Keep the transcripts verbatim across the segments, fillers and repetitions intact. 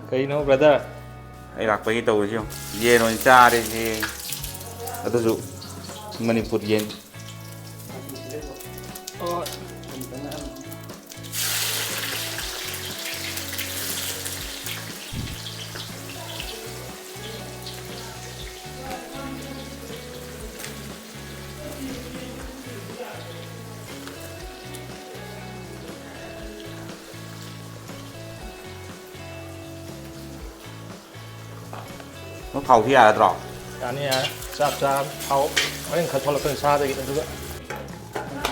ꯀꯩꯅꯣ, ꯕ꯭ꯔꯗꯔ? ꯑꯩ ꯂꯥꯛꯄꯒꯤ ꯇꯧꯔꯤꯁꯤ ꯌꯦꯡꯉꯨ꯫ ꯌꯦꯟ ꯑꯣꯏꯅ ꯆꯥꯔꯦꯁꯦ꯫ ꯑꯗꯨꯁꯨ ꯃꯅꯤꯄꯨꯔ ꯌꯦꯟ꯫ ꯅꯪ ꯊꯥꯎꯁꯤ ꯌꯥꯔꯗ꯭ꯔꯣ? ꯌꯥꯅꯤ, ꯌꯥꯔꯦ꯫ ꯆꯥꯛ ꯆꯥ ꯊꯥꯎ ꯍꯣꯔꯦꯟ ꯈꯔ ꯊꯣꯛꯂꯛꯀꯅꯤ ꯁꯥꯗꯒꯤ꯫ ꯑꯗꯨꯒ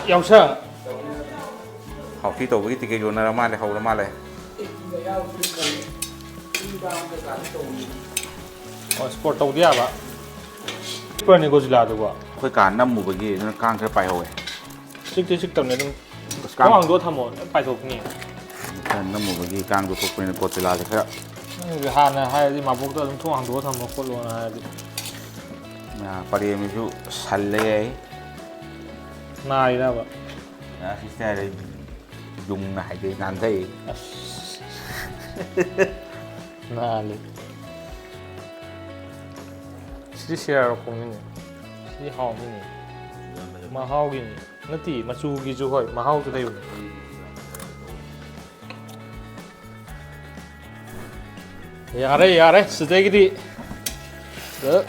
ꯌꯥꯎꯁꯪ꯫ ꯊꯥꯎꯁꯤ ꯇꯧꯕꯒꯤ ꯇꯤꯀꯦꯠ ꯌꯣꯟꯅꯔ ꯃꯥꯜꯂꯦ, ꯍꯧꯔ ꯃꯥꯜꯂꯦ꯫ ꯑꯣ, ꯁ꯭ꯄꯣꯔꯠ ꯇꯧꯗ ꯌꯥꯕ꯫ ꯁ꯭ꯂꯤꯞꯄꯔꯅꯤ ꯒꯣꯖꯤꯂꯥꯗꯨꯕꯣ꯫ ꯑꯩꯈꯣꯏ ꯀꯥ ꯅꯝꯃꯨꯕꯒꯤ ꯑꯗꯨꯅ ꯀꯥꯡ ꯈꯔ ꯄꯥꯏꯍꯧꯋꯦ꯫ ꯆꯤꯛꯇꯤ ꯆꯤꯛꯇꯕꯅꯦ ꯑꯗꯨꯝ꯫ ꯑꯁ, ꯊꯣꯡ ꯀꯥꯡ ꯍꯥꯡꯗꯣꯛꯑ ꯊꯝꯃꯣ, ꯂꯣꯏ ꯄꯥꯏꯊꯣꯛꯈꯤꯅꯤ꯫ ꯈꯔ ꯅꯝꯃꯨꯕꯒꯤ ꯀꯥꯡꯗꯣ ꯊꯣꯛꯄꯅꯤꯅ ꯒꯣꯖꯤꯂꯥꯁꯦ ꯈꯔ꯫ ꯅꯪꯒꯤ ꯍꯥꯟꯅ ꯍꯥꯏꯔꯗꯤ ꯃꯥꯕꯣꯛꯇ ꯑꯗꯨꯝ ꯊꯣꯡ ꯍꯥꯡꯗꯣꯛꯑ ꯊꯝꯃꯣ ꯈꯣꯠꯂꯣꯅ ꯍꯥꯏꯔꯗꯤ꯫ ꯉꯥ ꯄꯔꯦꯡꯁꯤꯁꯨ ꯁꯜꯂꯦ ꯑꯩ꯫ ꯅꯥꯔꯤꯔꯕ? ꯉꯥ ꯁꯤꯁꯇꯔ ꯑꯩ ꯌꯨꯡꯅ ꯍꯥꯏꯗꯤ ꯅꯥꯟꯊꯩ꯫ ꯑꯁ꯫ ꯅꯥꯜꯂꯤ꯫ ꯁꯤꯗꯤ ꯁꯤꯔꯥꯔꯣ ꯈꯣꯡꯉꯤꯅꯦ꯫ ꯁꯤꯗꯤ ꯍꯥꯎꯅꯤꯅꯦ꯫ ꯃꯍꯥꯎꯒꯤꯅꯤ꯫ ꯅꯠꯇꯦ, ꯃꯆꯨꯒꯤꯁꯨ ꯍꯣꯏ, ꯃꯍꯥꯎꯁꯨ ꯂꯩꯕꯅꯤ꯫ ꯌꯥꯔꯦ, ꯌꯥꯔꯦ, ꯁꯤꯗꯒꯤꯗꯤ꯫ ꯑ꯫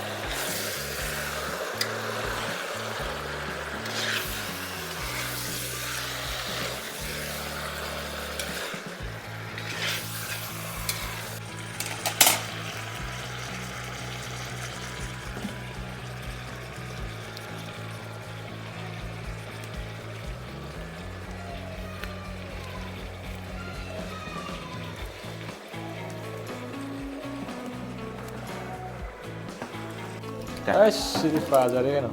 ꯑꯁ, ꯁꯤꯗꯤ ꯐꯖꯔꯦ ꯀꯩꯅꯣ꯫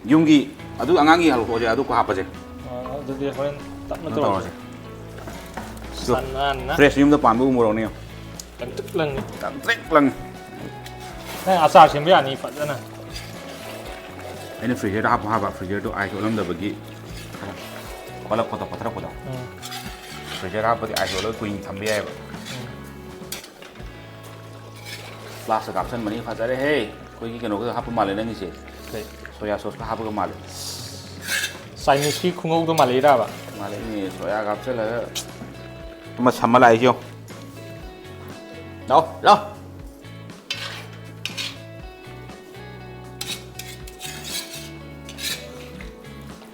ꯌꯨꯝꯒꯤ ꯑꯗꯨ ꯑꯉꯥꯡꯒꯤ ꯍꯜꯂꯛꯄꯁꯦ, ꯑꯗꯨ ꯍꯥꯞꯄꯁꯦ꯫ ꯑ, ꯑꯗꯨꯗꯤ ꯍꯣꯔꯦꯟ ꯇꯞꯅ ꯀꯩꯅꯣ ꯇꯧꯔꯁꯦ꯫ ꯇꯧꯔꯁꯦ꯫ ꯁꯟ ꯅꯥꯟꯅ꯫ Fresh ꯌꯨꯝꯗ ꯄꯥꯟꯕ ꯎ ꯃꯣꯔꯣꯛꯅꯤ꯫ ꯂꯪꯇ꯭ꯔꯤꯛ ꯂꯪꯉꯤ꯫ ꯂꯪꯇ꯭ꯔꯤꯛ ꯂꯪꯉꯤ꯫ ꯅꯪ ꯑꯆꯥꯔ ꯁꯦꯝꯕ ꯌꯥꯅꯤ ꯐꯖꯅ꯫ ꯑꯩꯅ freezer ꯗ ꯍꯥꯞꯄ ꯍꯥꯞꯄ, freezer ꯗꯣ ice ꯑꯣꯜꯂꯝꯗꯕꯒꯤ ꯈꯔ ꯑꯣꯜꯂꯛꯄꯗꯣ, ꯄꯠꯊꯔꯛꯄꯗꯣ꯫ ꯎꯝ꯫ Freezer ꯗ ꯍꯥꯞꯄꯗꯤ ice ꯑꯣꯜꯂꯒ ꯀꯨꯏꯅ ꯊꯝꯕ ꯌꯥꯏꯑꯕ꯫ ꯎꯝ꯫ ꯐ꯭ꯂꯥꯁꯇ ꯀꯥꯞꯁꯟꯕꯅꯤ꯫ ꯐꯖꯔꯦꯍꯦ꯫ ꯑꯩꯈꯣꯏꯒꯤ ꯀꯩꯅꯣꯒ ꯍꯥꯞꯄ ꯃꯥꯜꯂꯦ ꯅꯪꯒꯤꯁꯦ꯫ ꯀꯩ? ꯁꯣꯌꯥ ꯁꯣꯁꯀ ꯍꯥꯞꯄꯒ ꯃꯥꯜꯂꯦ꯫ ꯆꯥꯏꯅꯤꯁꯀꯤ ꯈꯨꯉꯧꯗꯣ ꯃꯥꯜꯂꯛꯏꯔꯕ? ꯃꯥꯜꯂꯦꯅꯦ, ꯁꯣꯌꯥꯒ ꯍꯥꯞꯆꯜꯂꯒ꯫ ꯑꯃ ꯁꯝꯃ ꯂꯥꯛꯏꯁꯤ ꯌꯦꯡꯉꯣ꯫ ꯂꯥꯛꯑꯣ, ꯂꯥꯛꯑꯣ꯫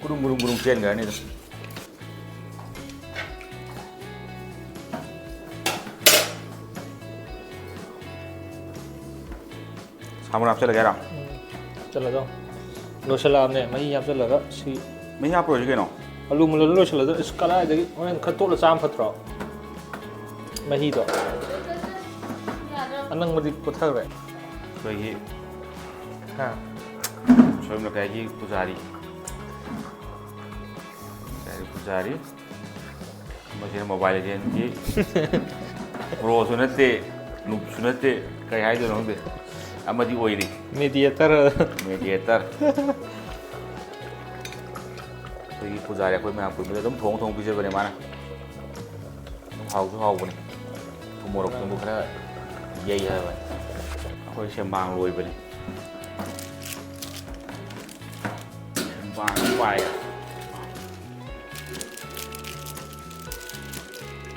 ꯒꯨꯔꯨꯝ ꯒꯨꯔꯨꯝ ꯒꯨꯔꯨꯝ ꯆꯦꯟꯈ꯭ꯔꯅꯤ ꯑꯗꯨꯝ꯫ ꯁꯥꯃꯨꯟ ꯍꯥꯞꯆꯜꯂꯒꯦ ꯍꯥꯏꯔꯣ? ꯍꯥꯞꯆꯜꯂꯗꯧ꯫ ꯂꯣꯏꯁꯤꯜꯂꯛꯑꯕꯅꯦ ꯃꯍꯤ ꯍꯥꯞꯆꯜꯂꯒ ꯁꯤ꯫ ꯃꯍꯤ ꯍꯥꯞꯄꯔꯣꯏꯁꯤ ꯀꯩꯅꯣ? ꯑꯂꯨ ꯃꯨꯜꯍꯜꯂ ꯂꯣꯏꯁꯤꯜꯂꯗꯧ꯫ ꯏꯁ, ꯀꯗꯥꯏꯗꯒꯤ ꯍꯣꯔꯦꯟ ꯈꯔ ꯇꯣꯠꯂ ꯆꯥꯕ ꯐꯠꯇ꯭ꯔꯣ? ꯃꯍꯤꯗꯣ꯫ ꯑꯅꯪꯕꯗꯤ ꯄꯨꯊꯈ꯭ꯔꯦ꯫ ꯑꯩꯈꯣꯏꯒꯤ ꯍꯥ? ꯁꯣꯏꯕꯝ ꯂꯩꯀꯥꯏꯒꯤ ꯄꯨꯖꯥꯔꯤ꯫ ꯂꯩꯀꯥꯏꯒꯤ ꯄꯨꯖꯥꯔꯤ꯫ ꯃꯁꯤꯅ ꯃꯣꯕꯥꯏꯜ ꯂꯤꯖꯦꯟꯒꯤ ꯄ꯭ꯔꯣꯁꯨ ꯅꯠꯇꯦ, ꯅꯨꯞꯁꯨ ꯅꯠꯇꯦ, ꯀꯩ ꯍꯥꯏꯗꯣꯏꯅꯣ ꯈꯪꯗꯦ꯫ ꯑꯃꯗꯤ ꯑꯣꯏꯔꯤ꯫ ꯃꯦꯗꯤꯌꯦꯇꯔ꯫ ꯃꯦꯗꯤꯌꯦꯇꯔ꯫ ꯑꯩꯈꯣꯏꯒꯤ ꯄꯨꯖꯥꯔꯤ ꯑꯩꯈꯣꯏ ꯃꯌꯥꯝ ꯄꯨꯟꯕꯗ ꯑꯗꯨꯝ ꯊꯣꯡ ꯊꯣꯡ ꯄꯤꯖꯕꯅꯦ ꯃꯥꯅ꯫ ꯑꯗꯨꯝ ꯍꯥꯎꯁꯨ ꯍꯥꯎꯕꯅꯤ꯫ ꯊꯨꯝ ꯃꯣꯔꯣꯛꯇꯨꯕꯨ ꯈꯔ ꯌꯩ ꯍꯥꯏꯕ꯫ ꯑꯩꯈꯣꯏ ꯁꯦꯝꯕꯥꯡ ꯂꯣꯏꯕꯅꯤ꯫ ꯁꯦꯝꯕꯥꯡ ꯑꯃ ꯄꯥꯏꯔꯦ꯫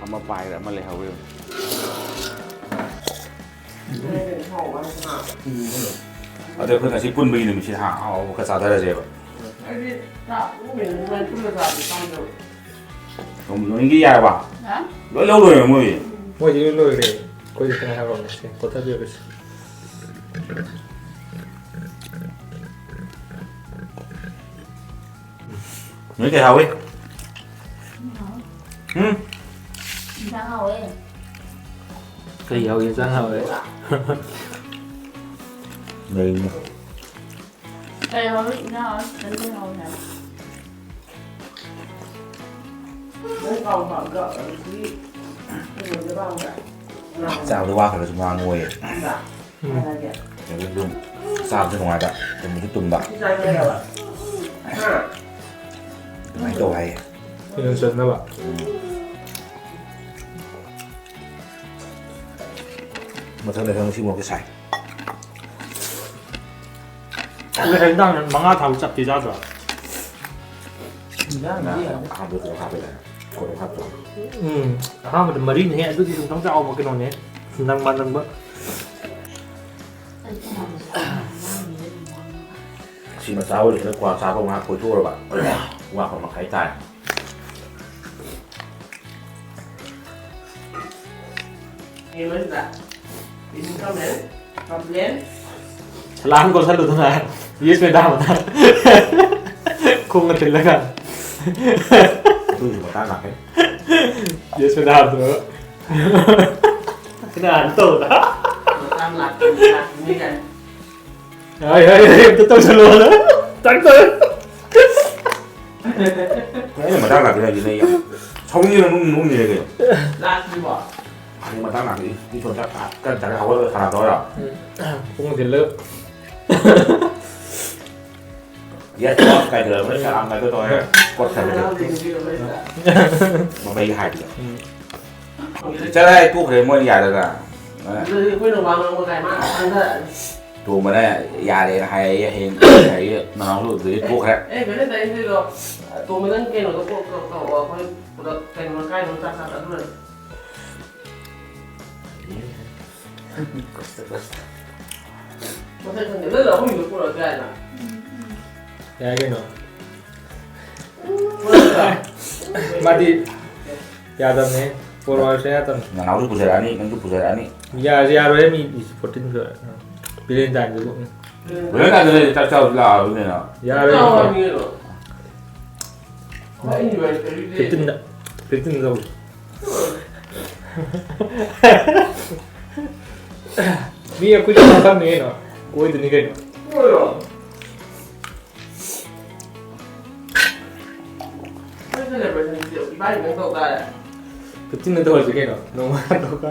ꯑꯃ ꯄꯥꯏꯔꯦ, ꯑꯃ ꯂꯩꯍꯧꯔꯦ꯫ ꯑꯗꯣ ꯑꯩꯈꯣꯏ ꯉꯁꯤ ꯄꯨꯟꯕꯒꯤ ꯅꯨꯃꯤꯠꯁꯤꯗ ꯍꯥ ꯑꯍꯥꯎ ꯑꯍꯥꯎꯕ ꯈꯔ ꯆꯥꯊꯔꯁꯦꯕ꯫ ꯅꯣꯡ ꯅꯣꯡꯒꯤ ꯌꯥꯔꯕ? ꯂꯣꯏ ꯂꯧ ꯂꯣꯏꯔꯦ ꯃꯣꯏ꯫ ꯃꯣꯏꯗꯤ ꯂꯣꯏ ꯂꯣꯏꯔꯦ꯫ ꯑꯩꯈꯣꯏꯗꯤ ꯈꯤꯇꯪ ꯍꯥꯏꯔꯛꯑꯣꯅꯦ ꯁꯦ, ꯀꯣꯊꯕꯤꯔꯒꯦ ꯁꯦ꯫ ꯅꯣꯏ ꯀꯩ ꯍꯥꯎꯏ? ꯎꯝ? ꯏꯟꯁꯥꯡ ꯍꯥꯎꯋꯦ꯫ ꯀꯩ ꯌꯥꯎꯏ? ꯏꯟꯁꯥꯡ ꯍꯥꯎꯋꯦ꯫ ꯂꯩꯅꯤ꯫ ꯀꯩ ꯍꯥꯎꯋꯤ? ꯏꯟꯁꯥꯡ ꯍꯥꯎꯋꯤ꯫ ꯀꯩ ꯀꯩ ꯍꯥꯎꯋꯤ ꯍꯥꯏ? ꯆꯥꯕꯗ ꯋꯥꯈ꯭ꯔꯒꯁꯨ ꯉꯥꯡꯉꯣꯏꯌꯦ꯫ ꯑꯗꯨꯝ ꯆꯥꯕꯁꯨ ꯅꯨꯡꯉꯥꯏꯕ, ꯇꯨꯝꯕꯁꯨ ꯇꯨꯝꯕ꯫ ꯑꯗꯨꯃꯥꯏꯅ ꯇꯧ ꯍꯥꯏꯌꯦ꯫ ꯀꯩꯅꯣ ꯆꯠꯅꯕ꯫ ꯃꯊꯪꯗ ꯈꯪ ꯁꯤ ꯃꯣꯔꯣꯛꯁꯦ ꯁꯥꯏ꯫ ꯉꯁꯥꯏ ꯅꯨꯡꯗꯥꯡ ꯃꯉꯥ ꯊꯥꯕ ꯆꯞꯇꯤ ꯆꯥꯗ꯭ꯔꯣ? ꯏꯟꯖꯥꯡꯗꯤ ꯌꯥꯝ ꯑꯍꯥꯟꯕꯗ ꯀꯩꯅꯣ ꯍꯥꯞꯄꯦ ꯗꯥꯏꯅꯦ? ꯀꯣꯟꯅ ꯍꯥꯞꯇ꯭ꯔꯣ? ꯎꯝ, ꯑꯍꯥꯟꯕꯗ ꯃꯔꯤꯅꯦ꯫ ꯑꯗꯨꯗꯤ ꯑꯗꯨꯝ ꯆꯥꯎꯕ ꯀꯩꯅꯣꯅꯦ, ꯅꯪ ꯃꯥꯟꯅꯕ꯫ ꯁꯤ ꯃꯆꯥ ꯑꯣꯏꯔꯤꯁꯤꯅ ꯀ꯭ꯋꯥ ꯆꯥꯕ ꯉꯥꯏꯍꯥꯛ ꯀꯣꯏꯊꯣꯛꯎꯔꯕ꯫ ꯋꯥ ꯃꯈꯥꯏ ꯇꯥꯔꯦ꯫ ꯌꯦꯡꯉꯣꯁꯤꯗ꯫ ꯏꯟꯀꯝꯃꯦꯟ ꯀꯝꯄ꯭ꯂꯦꯟ꯫ ꯁꯂꯥꯝ ꯀꯧꯁꯜꯂꯨꯗꯅ ꯌꯦꯁ ꯃꯦꯗꯥꯝ ꯑꯅ ꯈꯣꯡꯒ ꯊꯤꯜꯂꯒ꯫ ꯑꯗꯨꯒꯤ ꯃꯇꯥꯡ ꯂꯥꯛꯀꯅꯤ꯫ ꯌꯦꯁ ꯃꯦꯗꯥꯝꯗꯣ ꯀꯅꯥꯅ ꯇꯧꯕꯗ? ꯃꯇꯥꯡ ꯂꯥꯛꯀꯅꯤ ꯂꯥꯛꯀꯅꯤ ꯀꯥꯏꯅ꯫ ꯍꯥꯏ ꯍꯥꯏ ꯍꯥꯏ, ꯑꯝꯇ ꯇꯧꯁꯜꯂꯣꯅ꯫ ꯇꯥꯛ ꯇꯧꯔꯦ꯫ ꯑꯩꯅ ꯃꯇꯥꯡ ꯂꯥꯛꯀꯅꯤ ꯍꯥꯏꯁꯤꯅ ꯑꯩ ꯌꯥꯝ ꯁꯥꯎꯅꯤꯡꯉꯦ, ꯅꯨꯡ ꯅꯨꯡꯅꯤꯡꯉꯦ ꯀꯩꯅꯣ꯫ ꯂꯥꯛꯇ꯭ꯔꯤꯕꯣ? ꯑꯩ ꯃꯇꯥꯡ ꯂꯥꯛꯀꯅꯤ꯫ ꯃꯤ ꯁꯣꯝꯗ ꯀꯠ ꯀꯠ ꯍꯧꯒꯠꯂꯒ ꯁꯥꯟꯅꯗꯧꯔꯣ? ꯈꯣꯡꯒ ꯊꯤꯜꯂꯒ꯫ ꯌꯦꯁ ꯕꯣꯁ ꯀꯥꯏꯗꯧꯔꯕ? ꯁꯂꯥꯝ ꯀꯥꯏꯗꯧ ꯇꯧꯔꯦ꯫ ꯀꯣꯠ ꯊꯝꯃꯦ꯫ ꯌꯥꯎꯗꯦ ꯅꯨꯄꯤ ꯑꯃ ꯂꯩꯇ꯭ꯔꯥ? ꯃꯃꯩ ꯍꯥꯏꯕꯗ꯫ ꯆꯠꯂꯣ ꯍꯥꯏ ꯇꯣꯛꯈ꯭ꯔꯦ ꯃꯣꯏ ꯌꯥꯗꯅ꯫ ꯑꯗꯨꯗꯤ ꯑꯩꯈꯣꯏꯅ ꯋꯥ ꯉꯥꯡꯕ ꯀꯥꯏ ꯃꯥ ꯈꯪꯊꯔꯛꯑꯅꯤ꯫ ꯇꯣꯝꯕꯅ ꯌꯥꯔꯦꯅ ꯍꯥꯏꯔꯛꯑꯦ ꯍꯌꯦꯡ ꯍꯥꯏꯔꯛꯑꯦ ꯅꯅꯥꯎꯁꯨ ꯑꯗꯨꯗꯒꯤ ꯇꯣꯛꯈ꯭ꯔꯦ꯫ ꯑꯦ ꯚꯦꯂꯦꯟꯇꯥꯏꯟꯁ ꯗꯦꯗꯣ ꯇꯣꯝꯕ ꯅꯪ ꯀꯩꯅꯣꯗꯣ ꯀꯣꯛ ꯀꯧ ꯀꯧ ꯑꯩꯈꯣꯏ ꯄꯨꯂꯞ ꯀꯩꯅꯣ ꯀꯥꯏꯗꯅꯣ ꯆꯥꯛ ꯆꯥ ꯆꯠꯂꯨꯔꯁꯤ꯫ ꯃꯁꯛ ꯈꯪꯗꯦ ꯅꯣꯏ ꯑꯍꯨꯝꯗꯣ ꯄꯨꯔꯛꯑꯁꯨ ꯌꯥꯏꯅ꯫ ꯌꯥꯏ ꯀꯩꯅꯣ꯫ ꯄꯨꯔꯛꯑꯁꯨ ꯃꯥꯗꯤ ꯌꯥꯗꯕꯅꯦ꯫ ꯄꯣꯔꯛꯑꯁꯨ ꯌꯥꯗꯕꯅꯦ꯫ ꯅꯅꯥꯎꯁꯨ ꯄꯨꯖꯔꯛꯑꯅꯤ, ꯅꯪꯁꯨ ꯄꯨꯖꯔꯛꯑꯅꯤ꯫ ꯌꯥꯔꯦ, ꯌꯥꯔꯣꯏꯍꯦ, ꯃꯤ ꯐꯣꯔꯇꯤꯟ ꯁꯨꯔꯦ꯫ ꯚꯦꯂꯦꯟꯇꯥꯏꯟꯗꯨꯕꯨ꯫ ꯂꯣꯏꯅ ꯀꯥꯏꯗ ꯂꯩꯔꯤ? ꯆꯥꯛ ꯆꯥꯕꯁꯨ ꯂꯥꯛꯑꯕꯅꯤꯅ꯫ ꯌꯥꯔꯣꯏ꯫ ꯆꯥꯎꯔꯕꯅꯤ ꯀꯩꯅꯣ꯫ ꯑꯩꯈꯣꯏ anniversary day꯫ ꯐꯤꯐꯇꯤꯟꯗ꯫ ꯐꯤꯐꯇꯤꯟꯗ ꯇꯧꯁꯤ꯫ ꯃꯤ ꯑꯩꯈꯣꯏꯁꯨ ꯃꯐꯝꯅꯤ ꯀꯩꯅꯣ꯫ ꯀꯣꯏꯗꯨꯅꯤ ꯀꯩꯅꯣ꯫ ꯀꯣꯏꯔꯣ꯫ ꯑꯩꯈꯣꯏ celebration ꯁꯤꯗꯤ ꯏꯕꯥꯅꯤꯗꯪ ꯇꯧ ꯇꯥꯔꯦ꯫ ꯐꯤꯐꯇꯤꯟꯗ ꯇꯧꯔꯁꯤ ꯀꯩꯅꯣ꯫ ꯅꯣꯡꯃ ꯇꯧꯔꯒ꯫